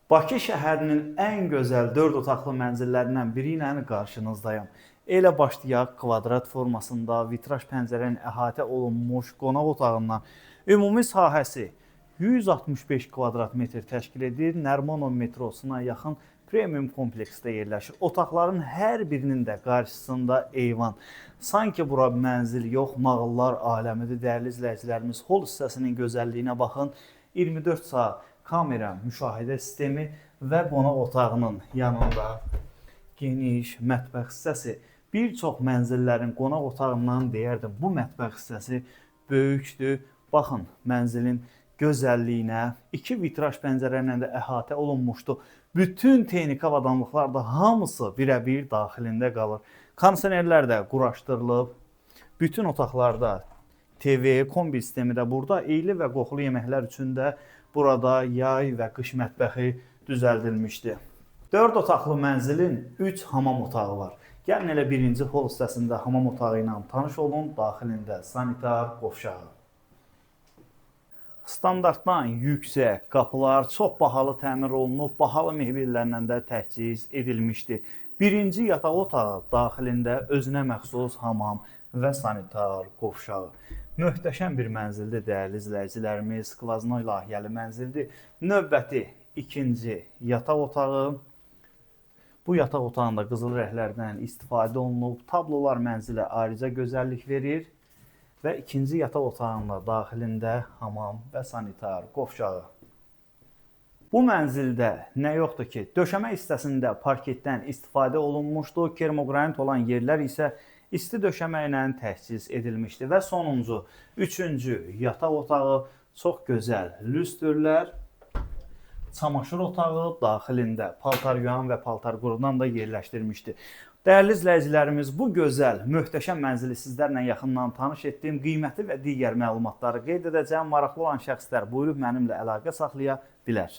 Bakı şəhərinin ən gözəl 4 otaqlı mənzillərindən biri ilə qarşınızdayam. Elə başlayaq kvadrat formasında vitraj pəncərə ilə əhatə olunmuş qonaq otağından. Ümumi sahəsi 165 kvadrat metr təşkil edir. Nərmanov metrosuna yaxın premium kompleksdə yerləşir. Otaqların hər birinin də qarşısında eyvan. Sanki bura mənzil yox, nağıllar aləmidir. Dəyərli izləyicilərimiz, hol hissəsinin gözəlliyinə baxın. 24 saat kamera müşahidə sistemi və qonaq otağının yanında geniş mətbəx hissəsi. Bir çox mənzillərin qonaq otağından deyərdim, bu mətbəx hissəsi böyükdür. Baxın mənzilin gözəlliyinə, iki vitraj pəncərə ilə də əhatə olunmuşdu. Bütün texniki avadanlıqlar da hamısı birəbir daxilində qalır. Kondisionerlər də quraşdırılıb. Bütün otaqlarda TV, kombi sistemi də burada. İyili və qoxulu yeməklər üçün də burada yay və qış mətbəxi düzəldilmişdi. 4 otaqlı mənzilin 3 hamam otağı var. Gəlin elə birinci hol hissəsində hamam otağı ilə tanış olun. Daxilində sanitar qovşağı. Standartdan yüksək qapılar çox bahalı təmir olunub, bahalı mebellərlə də təchiz edilmişdi. Birinci yataq otağı daxilində özünə məxsus hamam və sanitar qovşağı. Möhtəşəm bir mənzildir dəyərli izləyicilərimiz, skvaznoy layihəli mənzildir. Növbəti ikinci yataq otağı. Bu yataq otağında qızıl rənglərdən istifadə olunub, tablolar mənzilə ayrıca gözəllik verir və ikinci yataq otağında daxilində hamam və sanitar qovşağı. Bu mənzildə nə yoxdur ki, döşəmə hissəsində parketdən istifadə olunmuşdu, kermoqranit olan yerlər isə isti döşəmə ilə təchiz edilmişdi. Və sonuncu, üçüncü yataq otağı çox gözəl lüstrlər, çamaşır otağı daxilində paltar yuyan və paltar qurudan da yerləşdirmişdi. Dəyərli izləyicilərimiz, bu gözəl, möhtəşəm mənzili sizlərlə yaxından tanış etdim. Qiyməti və digər məlumatları qeyd edəcəyəm. Maraqlı olan şəxslər buyurub mənimlə əlaqə saxlaya bilər.